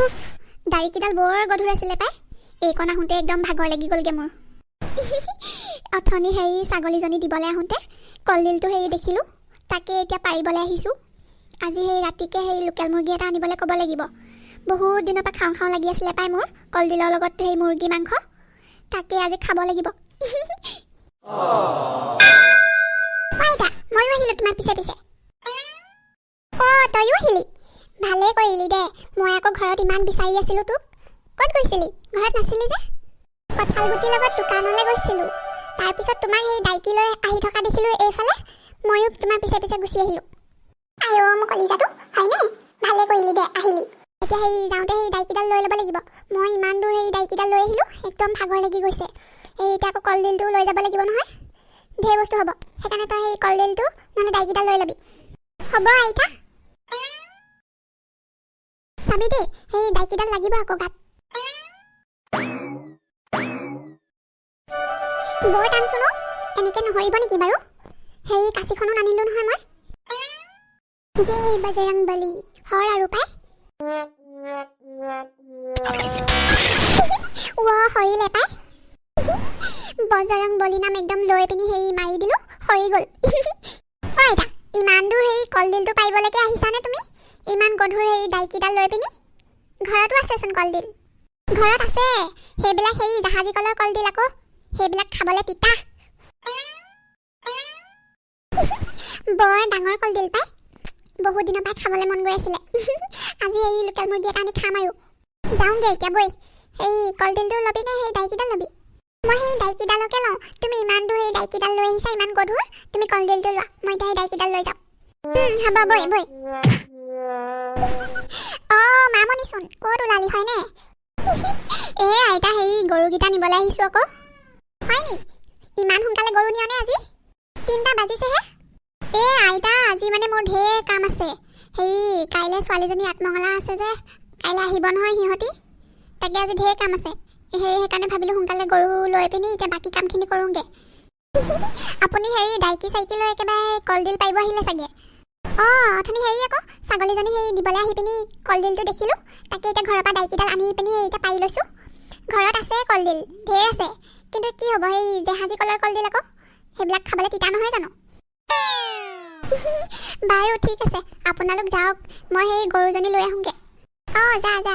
উফ, দাড়িকেইডাল বৰ গধুৰ আছিলে পাই। এইকণ আহোঁতে একদম ভাগৰ লাগি গ'লগৈ মোৰ। অথনি হেৰি ছাগলীজনী দিবলৈ আহোঁতে কলডিলটো হেৰি দেখিলোঁ, তাকে এতিয়া পাৰিবলৈ আহিছোঁ। আজি সেই ৰাতিকে সেই লোকেল মুৰ্গী এটা আনিবলৈ ক'ব লাগিব। বহুত দিনৰ পৰা খাওঁ খাওঁ লাগি আছিলে পাই মোৰ কলডিলৰ লগত সেই মুৰ্গী মাংস। তাকে আজি খাব লাগিব। অ আইতা, ময়ো আহিলোঁ তোমাৰ পিছে পিছে। অ, তয়ো আহিলি? ভালেই কৰিলি দে। মই আকৌ ঘৰত ইমান বিচাৰি আছিলোঁ তোক। ক'ত গৈছিলি? ঘৰত নাছিলি যে? কঁঠাল গুটিৰ লগত দোকানলৈ গৈছিলোঁ। তাৰপিছত তোমাক সেই ডাইকি লৈ আহি থকা দেখিলোঁ এইফালে, ময়ো তোমাৰ পিছে পিছে গুচি আহিলোঁ। আই অ' মোৰ কলিজাটো, হয়নে? ভালে কৰিলি দে আহিলি। এতিয়া সেই যাওঁতে সেই ডাইকিডাল লৈ ল'ব লাগিব। মই ইমান দূৰ সেই ডাইকিডাল লৈ আহিলোঁ, একদম ভাগৰ লাগি গৈছে। এই এতিয়া আকৌ কলডিলটো লৈ যাব লাগিব নহয়, ঢেৰ বস্তু হ'ব। সেইকাৰণে তই সেই কলডিলটো নহ'লে ডাইকিডাল লৈ ল'বি। হ'ব আইতা। চাবি দেই, সেই ডাইকিডাল লাগিব আকৌ গাত। বৰ টানচোন অ'। এনেকে নহৰিব নেকি বাৰু? হেৰি কাঁচিখনো নানিলো নহয় মই। জয় বজৰং বলি। হৰ আৰু পাই। ৱ, সৰিলে পাই। বজৰং বলি নাম একদম লৈ পিনি হেৰি মাৰি দিলো, সৰি গ'ল। অ আইতা, ইমান দূৰ হেৰি কলডিলটো পাৰিবলৈকে আহিছানে তুমি? ইমান গধুৰ হেৰি ডাইকিডাল লৈ পিনি? ঘৰতো আছেচোন কলডিল। ঘৰত আছে, সেইবিলাক হেৰি জাহাজী কলৰ কলডিল আকৌ, সেইবিলাক খাবলৈ তিতা। বৰ ডাঙৰ কলডিল পাই। বহুত দিনৰ পৰাই খাবলৈ মন গৈ আছিলে। আজি এই লোকেল মুৰ্গী এটা আনি খাম আৰু। যাওঁগে এতিয়া বৈ। সেই কলডিলটো ল'বি নে সেই ডাইকিডাল ল'বি? মই সেই ডাইকিডালকে লওঁ। তুমি ইমান দূৰ সেই ডাইকিডাল লৈ আহিছা, ইমান গধুৰ। তুমি কলডিলটো লোৱা, মই এতিয়া সেই ডাইকিডাল লৈ যাওঁ। হ'ব, বৈ বৈ। অ মামনিচোন, ক'ত ওলালি হয়নে? এ আইতা, হেৰি গৰুকেইটা নিবলৈ আহিছোঁ আকৌ। হয়নি? ইমান সোনকালে গৰু নিয়নে? আজি 3টা বাজিছেহে। এ আইতা, আজি মানে মোৰ ঢেৰ কাম আছে। হেৰি কাইলৈ ছোৱালীজনী আঠমঙলা আছে যে, কাইলৈ আহিব নহয় সিহঁতি। তাকে আজি ঢেৰ কাম আছে। সেইকাৰণে ভাবিলোঁ সোনকালে গৰু লৈ পিনি এতিয়া বাকী কামখিনি কৰোঁগৈ। আপুনি হেৰি ডাইকি চাইকি লৈ একেবাৰে কলডিল পাৰিব আহিলে চাগে। অঁ, অথনি হেৰি আকৌ ছাগলীজনী হেৰি দিবলৈ আহি পিনি কলডিলটো দেখিলোঁ, তাকে এতিয়া ঘৰৰ পৰা ডাইকিডাল আনি পিনি এতিয়া পাৰি লৈছোঁ। ঘৰত আছে কলডিল, ঢেৰ আছে, কিন্তু কি হ'ব, সেই জেহাজী কলৰ কলডিল আকৌ, সেইবিলাক খাবলৈ তিতা নহয় জানো? বাৰু ঠিক আছে, আপোনালোক যাওক, মই সেই গৰুজনী লৈ আহোঁগৈ। অঁ, যা যা।